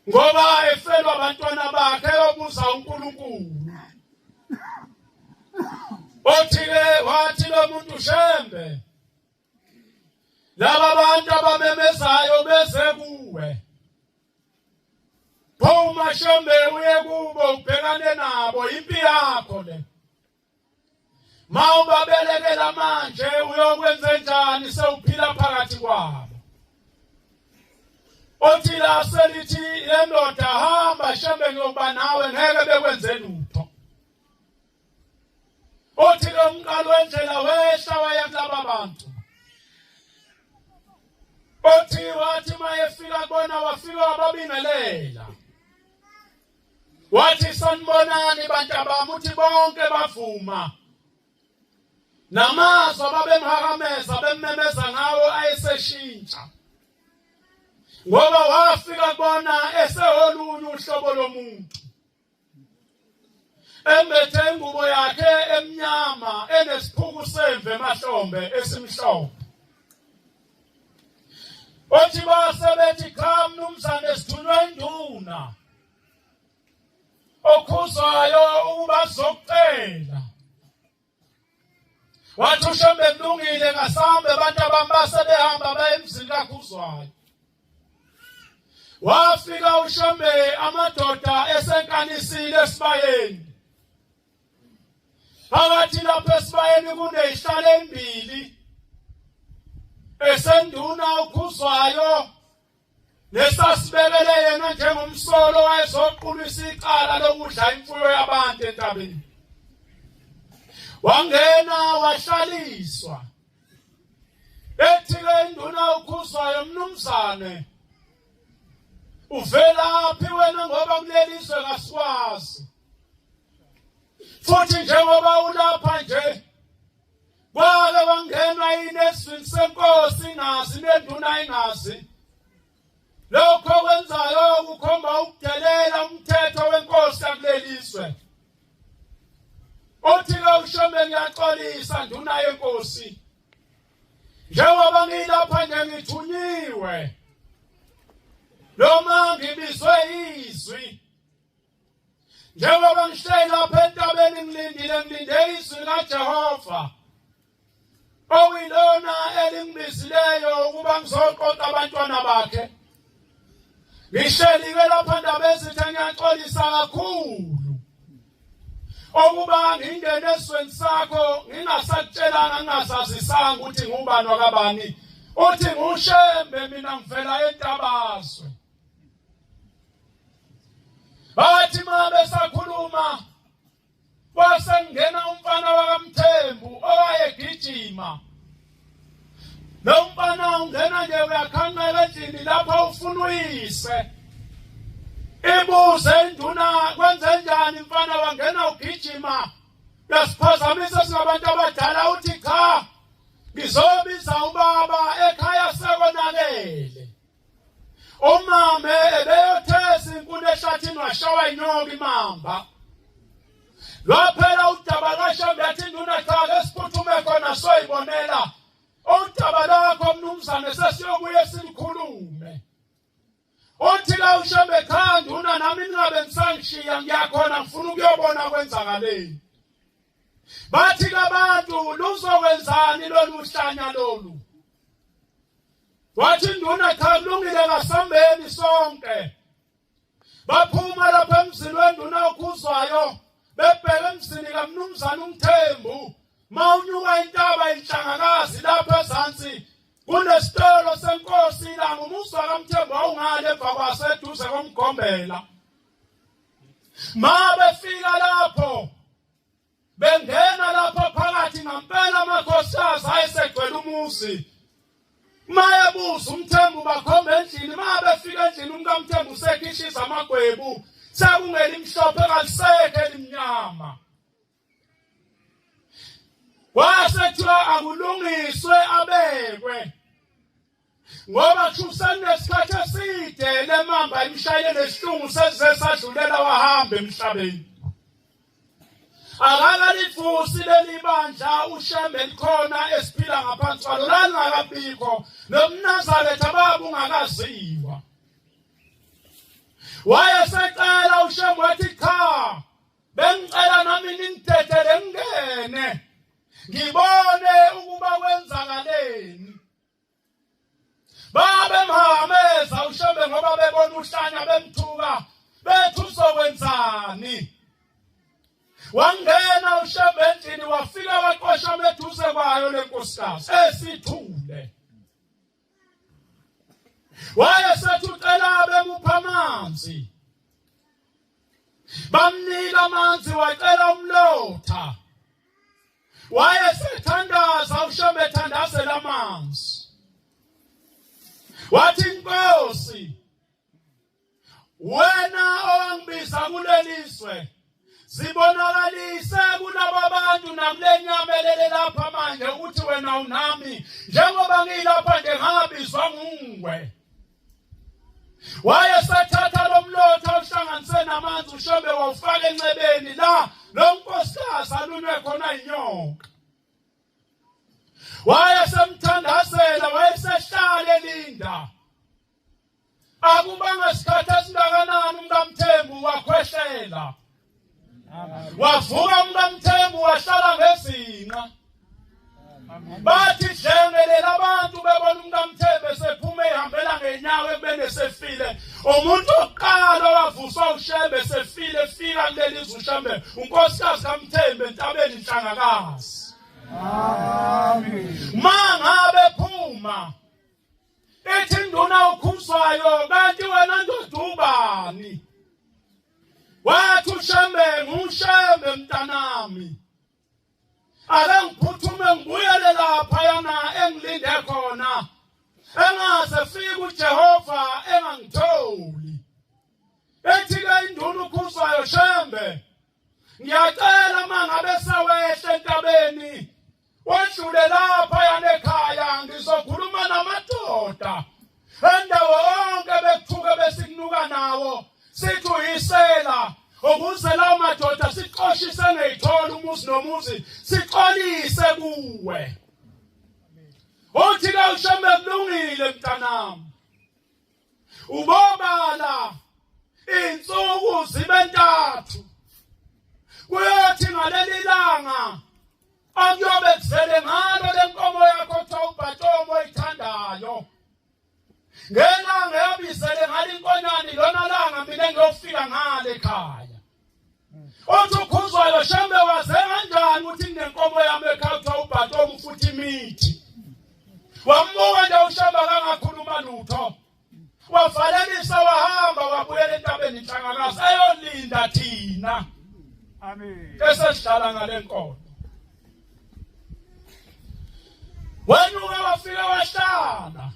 Ngoba efelwa abantwana bakhe eyobuza uNkulunkulu. Othi-ke wathi lo muntu Shembe, laba bantu abamemezayo beze kuwe. Phuma Shembe uye kubo ubhekane nabo impi yakho le. Mawubabelekela manje uyokwenze njani sewuphila phakathi kwabo. Othi la selithi le ndoda hamba Shembe ngiyokuba nawe ngeke bekwenze lutho. Othi lo mqalo wendlela wehla waya kulaba bantu. Othi wathi mayefika kubona wafika wababingelela. Wathi sanibonani bantabami uthi bonke bavuma. Namazwi ababemhakameza bemmemeza ngawo ayeseshintsha. Ngoba wafika kubona eseholunye uhlobo lomuntu. Embethe ingubo yakhe emnyama enesiphuku semve emahlombe esimhlophe. Othi base bethi cha mnumzane sithunywa induna okhuzwayo ukuba sizokucela. Wathi uShembe kulungile ngasambe abantu abami base behamba baye emzini kaKhuzwayo. Wafika uShembe amadoda esenkanisile esibayeni. Phakathi lapha esibayeni kunezihlalo embili esenduna uKhuzwayo nesasibekele yena njengomsolo wayezoqulisa icala lokudla imfuyo yabantu entabeni. Wangena wahlaliswa. Ethi-ke induna uKhuzwayo, mnumzane uvelaphi wena ngoba kuleli zwe kasikwazi. Futhi njengoba ulapha nje kwake wangenwa yini esizwini senkosi ingazi nenduna ingazi. Lokho okwenzayo kukhomba ukudelela umthetho wenkosi yakuleli zwe. Uthi-ke uShembe ngiyaxolisa nduna yenkosi. Njengoba ngilapha nje ngithunyiwe. Noma ngibizwe izwi. Njengoba ngihleli lapha entabeni ngilindile ngilinde izwi likaJehova okuyilona elingibizileyo ukuba ngizoqoqa abantwana bakhe. Ngihleli-ke lapha ndaba ezitha ngiyaxolisa kakhulu okuba ngingene esizweni sakho ngingasakutshelanga ngingasazisanga ukuthi ngubani wakabani. Uthi nguShembe mina ngivela eNtabazwe. Bathi uma besakhuluma kwase kungena umfana wakaMthembu owayegijima. Lo mfana ungena nje uyakhanqeka endlini lapho ufuna uyise. Ibuze induna kwenze njani mfana wangena ugijima. Uyasiphazamisa singabantu abadala uthi cha ngizobiza ubaba ekhaya sekonakele. Umame ebeyothesa inkuni ehlathini washawa inyoka imamba. Lwaphela udaba kaShembe yathi induna cha ke siphuthume khona soyibonela. Udaba lakho mnumzane sesiyobuye silikhulume. Uthi la uShembe cha nduna nami ningabe nisangishiya ngiyakhona ngifuna ukuyobona kwenzakaleni. Bathi kabantu luzokwenzani lolu hlanya lolu. Wathi induna cha kulungile kasambeni sonke. Baphuma lapha emzini wenduna okhuzwayo bebheke emzini kamnumzane uMthembu. Mawunyuka intaba inhlangakazi lapha ezansi kunesitolo senkosi ilanga umuzi wakaMthembu wawungale emva kwaso eduze komgombela. Ma befika lapho Bengena lapha phakathi ngampela amakhosikazi ayesegcwele umuzi. Mayebuza uMthembu bakhomba endlini, uma befika endlini umkaMthembu usekhishiza amagwebu, sekungelimhlophe kalisekho elimnyama. Kwase kuthiwa akulungiswe abekwe. Ngoba kusenesikhathi eside lemamba imshayele lesihlungu sesize sadlulela wahamba emhlabeni. Akakalivusi leli bandla uShembe likhona esiphila ngaphansi kwalo lalingakabikho nomNazaretha babungakaziwa. Wayesecela uShembe wathi cha, bengicela nami ningidedele ngingene ngibone ukuba kwenzakaleni. Babemhameza uShembe ngoba bebona uhlanya bemthuka bethi uzokwenzani. Wangena uShembe endlini wafika waqoshama eduze kwayo lenkosikazi esithule. Wayesethi ucela bemupha amanzi. Bamnika amanzi wacela umlotha. Wayesethandaza uShembe ethandazela amanzi. Wathi inkosi wena owangibiza kuleli zwe zibonakalise kulaba bantu nakule nyama elele lapha manje ukuthi wena unami njengoba ngilapha nje ngabizwa nguwe. Wayesethatha lo mlotha uhlanganise namanzi uShembe wawufaka enxebeni la lo nkosikazi alunywe khona inyoka. Wayesemthandazela wayesehlala elinda. Akubanga sikhathi esingakanani umkaMthembu wakhwehlela. Wavuka umkaMthembu wahlala ngezinqa. Bathi dlengelela abantu bebona umkaMthembu esephuma ehambela ngenyawo ekubeni esefile. Umuntu wokuqala owavuswa uShembe esefile efika kuleli zwe uShembe unkosikazi kaMthembu entabeni Nhlangakazi. Amen. Mangabe phuma Ithi induna ukhuzwayo kanti wena ndoda ubani? Wathi uShembe nguShembe mntanami. Ake ngiphuthume ngibuyele lapha yana engilinde khona. Engaze fike uJehova engangitholi. Ethi ke induna ukhuzwayo Shembe ngiyacela mangabe sewehla entabeni wedlule lapha yanekhaya ngizokhuluma namadoda endawo onke bekuthuke besikunuka nawo sithi uyisela ukuze lawo madoda sixoshise ngeyithola umuzi nomuzi sixolise kuwe. Uthi ke uShembe kulungile mntanami, ubobala insuku zibe ntathu, kuyothi ngaleli langa akuyobe kuzele ngalo lenkomo yakho kuthiwa ubhatomo oyithandayo ngelanga yabizele ngale inkonyane lona langa mina ngiyofika ngale ekhaya. Uthi ukhuzwayo Shembe waze kanjani ukuthi nginenkomo yami ekhaya kuthiwa ubhatomu futhi imithi. Wambuka nje uShembe akangakhuluma lutho. Wavalelisa wahamba wabuyela entabeni inhlangakazi eyolinda thina. Amen. Esesidlala ngale nkolo. Wenyuka wafika wahlala.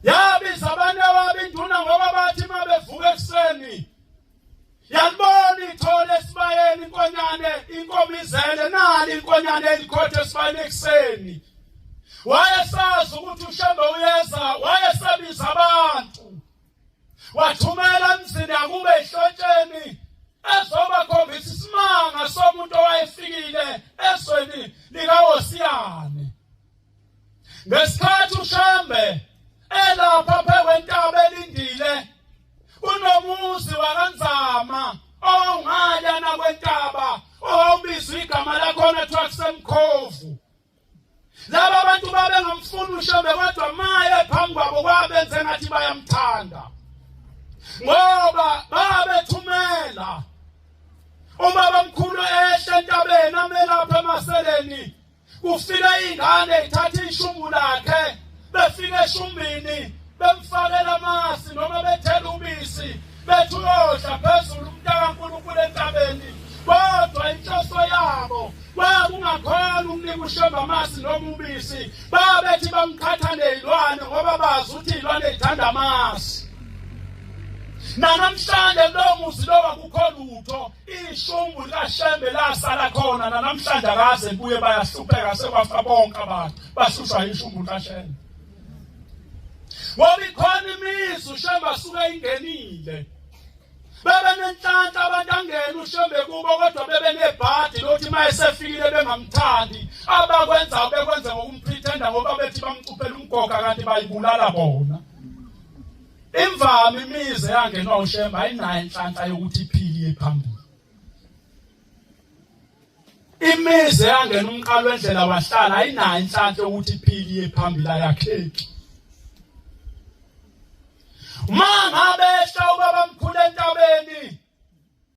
Yabiza abantu ababi induna ngoba bathi uma bevuka ekuseni yalibona ithole esibayeni inkonyane inkomo izele nali inkonyane elikhothe esibayeni ekuseni. Wayesazi ukuthi uShembe uyeza, wayesebiza abantu wathumela emzini akube ehlotsheni ezobakhombisa isimanga somuntu owayefikile ezweni likaWosiyane. Ngesikhathi uShembe elapha phekwentaba elindile kunomuzi wakaNzama owawungalana kwentaba owawubizwa igama lakhona kuthiwa kuseMkhovu. Laba bantu babengamfuni uShembe kodwa maye phambi kwabo kwabenze ngathi bayamthanda ngoba babethumela ubaba mkhulu ehle entabeni amelapha emaseleni kufika ingane ithatha ishumbu lakhe befika eshumbini bemfakela amasi noma bethela ubisi bethi uyodla phezulu umntakaNkulunkulu entabeni kodwa inhloso yabo kwakungakhona ukunika uShembe amasi noma ubisi babethi bamqhatha nezilwane ngoba bazi ukuthi izilwane zithanda amasi. Nanamhlanje lowo muzi lowo akukho lutho Ishungu likaShembe lasala khona nanamhlanje akaze libuye bayahlupheka sekwafa bonke abantu bahlushwa ishungu likaShembe. Ngoba ikhona imizi uShembe asuke ingenile. Bebe nenhlanhla abantu angena uShembe kubo kodwa bebe nebhadi lokuthi uma esefikile bengamthandi abakwenza bekwenza ngokumpretenda ngoba bethi bamcuphela umgoga kanti bayibulala bona. Imvama imizi eyangenwa uShembe ayinayo inhlanhla yokuthi iphile iye phambili. Imizi eyangena umqalo wendlela wahlala ayinayo inhlanhla yokuthi iphile iye phambili, ayakheki. Uma ngabe